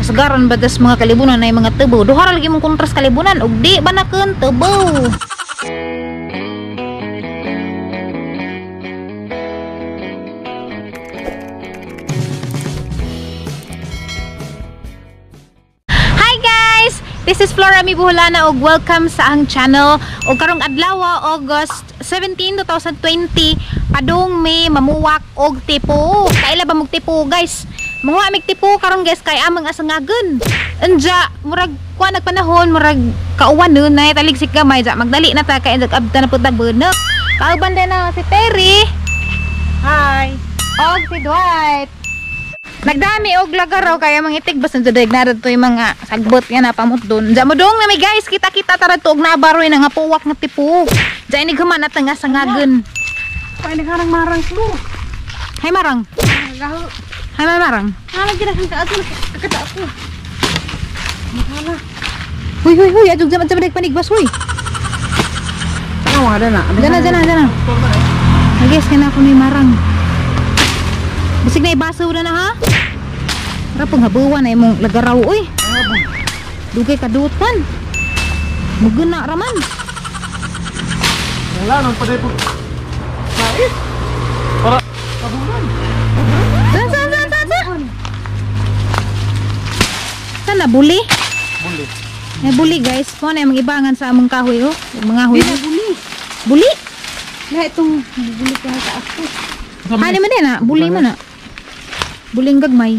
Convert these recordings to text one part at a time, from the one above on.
Kasagaran ba das mga kalibunan na mga tubo. Duha ra lagi mong kontras kalibunan ug di banaken tubo. Hi guys! This is Flora Mi Boholana ug welcome sa ang channel. Og karong adlaw, August 17, 2020, padung mi mamuwak og tipo. Kaila ba mog tipo guys? Manguha mig tipo karon guys kay amang asangagon. Anja murag kuan nagpanahon murag kauwan nun nay taligsik gamay ja magdali na ta kay abta na pud tag-bunak. Kauban din na si Terry. Hi. Og si Dwight. Nagdami og lagaraw kaya mga itig basta jud na to yung mga sagbot nga napamot doon. Diya mo dong na may guys, kita-kita tara to og nabaroy na nga puwak nga tipo. Diya ini human at nga sangagon. Ay nagharang marang flu. Hay marang. Hay marang. Hala gid ang kaadto kakata ako. Mahala. Huy huy huy, adug jam jam panigbas huy. Ano ada na? Dana dana dana. Guys, kana ko ni marang. Bisig na ibaso na na ha. Ra pong habuwan na imong lagaraw oy. Dugay kadutan. Muguna ra man. Wala nang paday po. Sais. Para kabulan. San san san san san. Sana buli? Buli. May buli guys. Mo na imong ibangan sa among kahoy oh. Mga huy. Di buli. Buli? Na itong buli ka sa ako. Hani man din na, buli man na. Buling gagmay.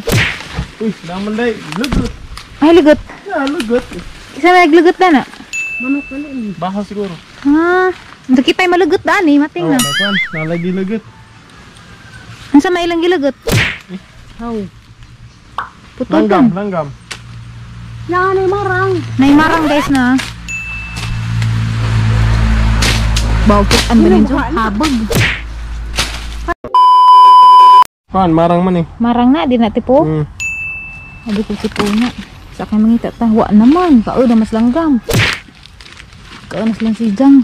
Uy, naman day, lugot. Ay, lugot. Ya, lugot. Kisa may naglugot na na. Manok na ni. Baka siguro. Ha, nakita yung malugot daan eh, mating na. Oh, nalagi lugot. Ang sa mailang gilugot? Eh. How? Putol. Langgam, langgam. Na, nay marang. Nay marang guys na. Bawkit ang balinso, habag. Kuan, marang man eh. Marang na, di na tipo. Sabi ko tipo na. Sa akin mangita ta, wa naman. Kao na mas langgam. Kao na silang sijang.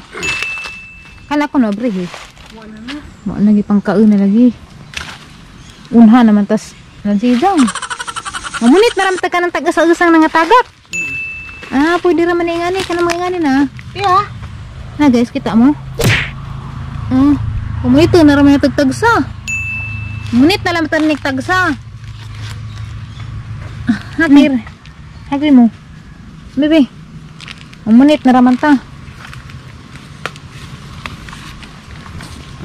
Kala ko na, bre eh. Wa na na. Wa na lagi pang kao na lagi. Unha naman tas lang sijang. Mamunit na ramta ka ng tag-asa-usang nangatagak. Ah, pwede raman na ingani. Kana mga ingani na. Yeah. Na guys, kita mo. Ah, kumunito na raman yung tagtagsa. Ngunit na lang tanig tagsa. Hagir. Hagir mo. Bebe. Umunit na raman ta.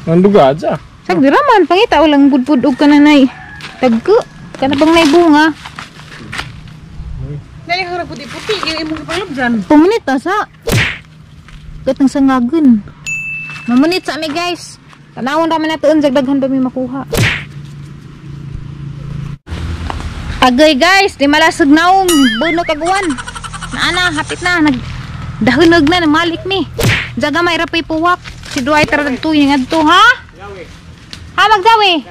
Nanduga aja. Sagdi raman. Pangita walang budbud og kananay. Tagko. Kana bang nay bunga? Dali harap puti-puti yung imong gipalubdan. Pumunit ta sa. Gatang sangagon. Mamunit sa ami guys. Tanawon raman nato unjag daghan ba mi makuha. Agay guys, di malasag naong buno kaguan. Naana, hapit na nagdahunog na namalik mi. Jaga may rapay puwak. Si Dwight ra dagto yung adto ha? Ha magdawi.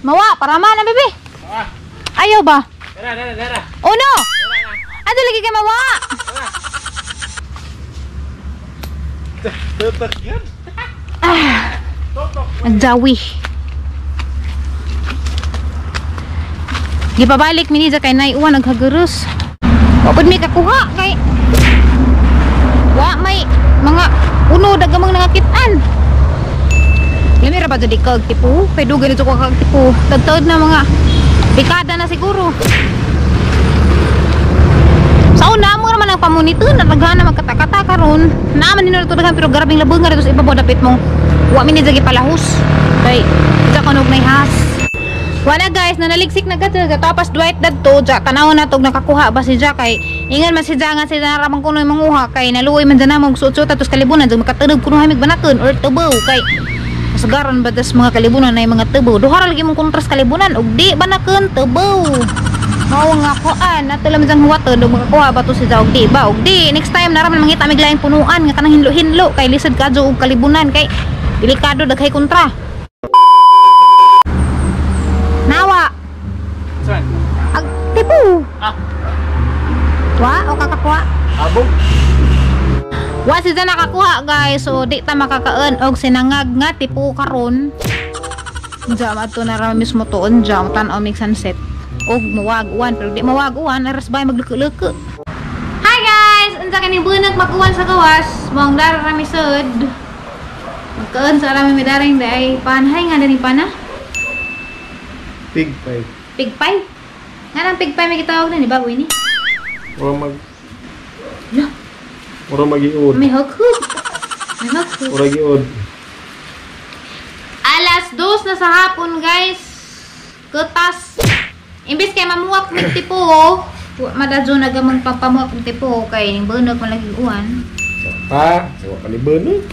Mawa para man na bebe. Ayaw ba? Dara dara dara. Oh no. Ado lagi kay mawa. Tutok yun. Ah. Nagdawi. Gipabalik mi niya kay naiuwan naghagurus. Wa pud mi kakuha kay wa may mga uno dagamang nangakitaan. Lami ra ba jud kag tipo? Kay dugay nito ko kag tipo. Tagtaod na mga dekada na siguro. Sa una mo raman ang pamunito na daghan na magkatakata karon. Naaman nino to daghan pero grabing labong nga dito sa ibabaw dapit mong wa mi niya gipalahos. Kay ja kunog nay has. Wala guys, nanaligsik na gad tapas Dwight dadto ja tanaw na tog nakakuha ba si Ja kay ingan man si Ja nga si naramang kunoy manguha kay naluoy man dyan namong suot-suot atos kalibunan jud makatudog kuno hamig banakon or tubo kay kasagaran ba das mga kalibunan ay mga tubo. Duha ra lagi mong kontras kalibunan ug di banakon tubo. Mao nga kuan nato lang jang huwaton ug makakuha ba to si Ja ug di ba ug di next time naraman mangita mig laing punuan nga kanang hinlo-hinlo kay lisod kadyo og kalibunan kay delikado daghay kontra. Nawa. Saan? Ag tipo. Ah. Wa o kakakuha? Abog. Wa si Zan nakakuha guys. So di ta makakaon og sinangag nga tipo karon. Diya ato na ra mismo tuon diya tan-aw mig sunset. Og mawag uwan pero di mawag uwan aras bay magleke-leke. Hi guys, unsa kani bunag mag-uwan sa gawas, mong dara rami sud. Magkaon sa rami midaring day panhay nga dani pana. Pig pie. Pig pie. Nga nang pig pie may gitawag na ni baboy ni. Mura mag Lah, mura magiud. may hook-hook. May hook-hook. Mura giud. Alas 2 na sa hapon, guys. Kutas. Imbis kay mamuwak mig tipo, madadyo na gamang pampamuwak mig tipo kay ning bunog man lagi uwan. Pa, sa wa kalibuno.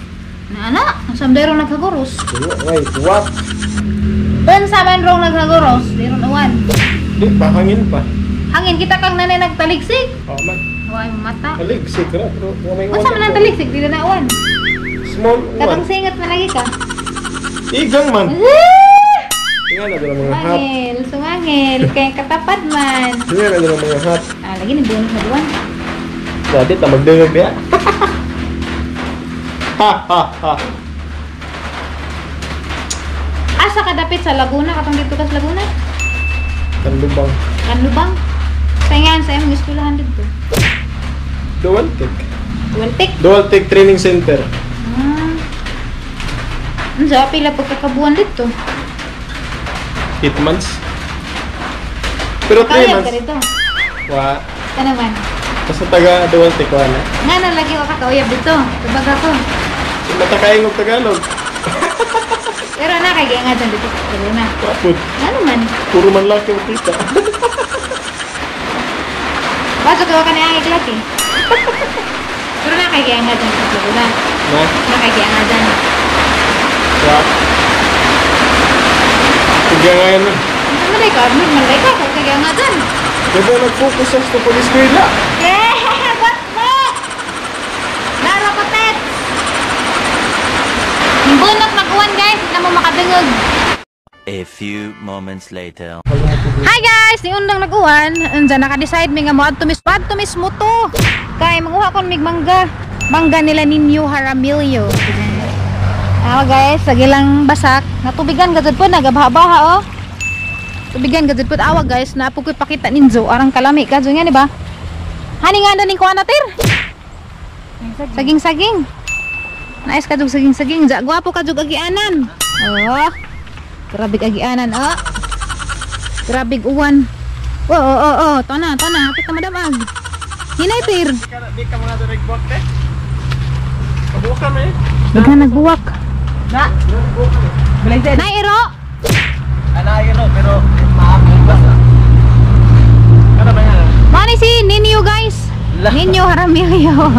Na ana, ang samdero naghagoros. Ay, tuwak. Unsa man rong naghagoros, diron uwan. Di pa hangin pa. Hangin kita kang nanay nagtaligsik. Oh man. Way mata. Taligsik ra pero wa may uwan. Unsa man ang taligsik dili na uwan. Small uwan. Katong singat man lagi ka. Igang man. Ah! Tingnan na dala mga hat. Sungangil, sungangil kay katapad man. Tingnan na dala mga hat. Ah, lagi ni bunot na uwan. Dati ta magdungog diha. Ha ha ha. Asa ka dapit sa Laguna katong dito ka sa Laguna? Kanlubang. Kanlubang. Sa ingan sa imong eskwelahan dito. Dual Tech. Dual Tech. Dual Tech Training Center. Ah. Unsa pila pagkakabuan dito? 8 months. Pero 3 Kaya months. ka dito. Wa. Ka naman. Basta taga Dual Tech wa na. Nga na lagi ka kauyab dito. Tubag ako. Matakaing og Tagalog. Pero na kay giangadan dito sa Laguna. Kaput. Nga naman. Puro man laki mo kita. Baso ka ka na ang iklaki. Pero na kay giangadan dito sa Laguna. Na. Na kay giangadan. Wa. Tiga ngayon na. Unsa man day ka? Normal day ka kay giangadan. Diba nag-focus sa pag-eskwela? Eh, bakbak! Laro ko, Tet! Bunot mag-uwan, guys. Hindi na mo makadungog. A few moments later. Hi, guys! Ni undang nag-uwan. Unsa naka-decide mi nga mo adto mis adto mismo to. Kay manguha kon mig mangga. Mangga nila ninyo Jaramillo. Awa guys, sa lang basak. Natubigan gajud po nagabaha-baha oh. Tubigan gajud po awa guys, na po ko'y pakita ninyo arang kalami kadyo nga ni ba? Hani nga ning kuha na tir. Saging-saging. Nice kadjog saging-saging. Ja gwapo kadjog agianan. Oh. Grabe agianan oh. Grabe uwan. Oh, oh, oh, oh. To na, to na. Hapit na madamag. Hinay tir. Di ka mga direct buwak eh. Kabuka man eh. Daghan nagbuwak. Na. Balay Nay iro. Ana iro pero maapil ba? Ano ba yan? Mao ni si Ninyo guys. Ninyo Jaramillo.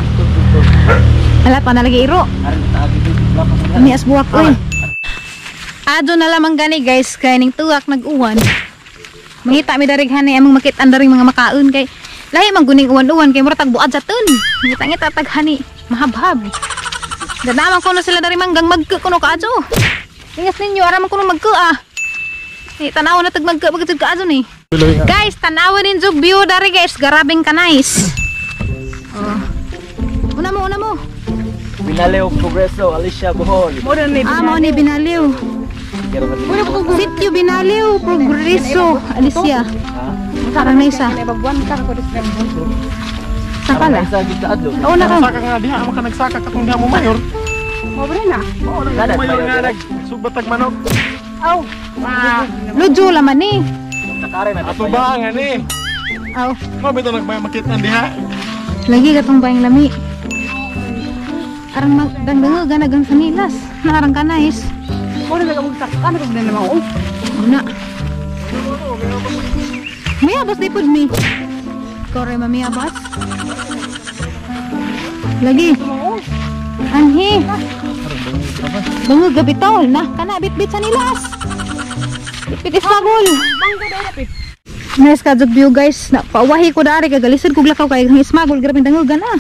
Ala pa na lagi iro. Kami as buwak oy. Adto na lamang gani guys kay ning tuwak nag-uwan. Mangita mi darig hanay among makit-an daring mga makaon kay lahi man guning uwan-uwan kay mura tag buad sa tun. Ngita-ngita tag hani mahabhab. Dadaman kuno sila dari manggang magke kuno kaadto. Ingas ninyo ara man kuno magke ah. Ni tanaw na tag magke pagkat kaadto ni. Guys, tanawa ninyo view dari guys, garabing ka nice. Oh. Una mo, una mo. Binaliw Progreso, Alicia Bohol. Ah, mao ni Binaliw. Sitio Binaliw, Progreso, Alicia. Parang na isa. Saka la. Oo na ka. Nagsaka nga diha, amo ka nagsaka katong diha mo mayor. Mo na. Oo, mayor nga nag subatag manok. Aw. Ludyo laman ni. Ato ba nga ni? Aw. Mo bitaw nagmay makit-an diha. Lagi katong bayang lami. Arang magdangdango ganagang sanilas. Naarang ka nice. Mo na ka magsaka ano ka na mo. Una. Miyabas di pud mi. Kore mamiyabas. Lagi. Anhi. Bangog gabitaw na kana bitbit sa nilas. Bitbit ismagol. Nice ka jud view guys. Na pawahi ko dari kay galisod kog lakaw kay ang ismagol grabe dangogan ah.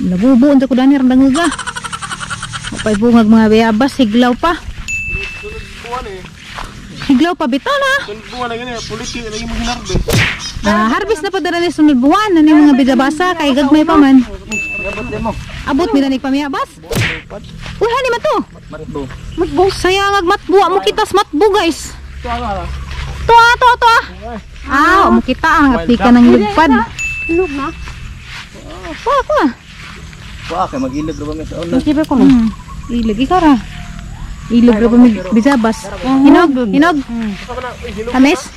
Nabubo unsa ko dani rang dangoga. Mapay bungag mga bayabas higlaw pa. Higlaw pa bitaw na. Sunod buwan na gani, puliti lagi mo hinarvest. Ah, harvest na po dala ni sunod buwan na ni mga bidabasa kay gagmay pa man. Abot mi danig pamiyabas. Uy, hani man to. Matbo. Matbo. Sayang ag matbo mo kitas matbo guys. Tuwa, tuwa, tuwa. Makita ang aplika ng lugpad. Hinog na. Kuha, kuha. Wa kay mag-ilog ra ba mi sa ulan. Hindi ba ko? Ilog, ikaw ra. Ilog ra ba may bisabas. Hinog, hinog. Tamis?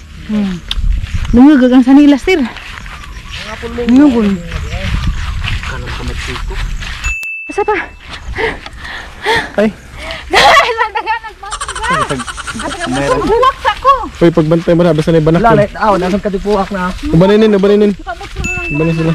Lungag ang sanilas, sir. Hinog. Asa pa? Ay. Buwak sa ko. Uy, pagbantay mo na, basta na ibanak Wala, yun. aw, nasang katipuak na. Ubaninin, ubaninin. Ubanin sila.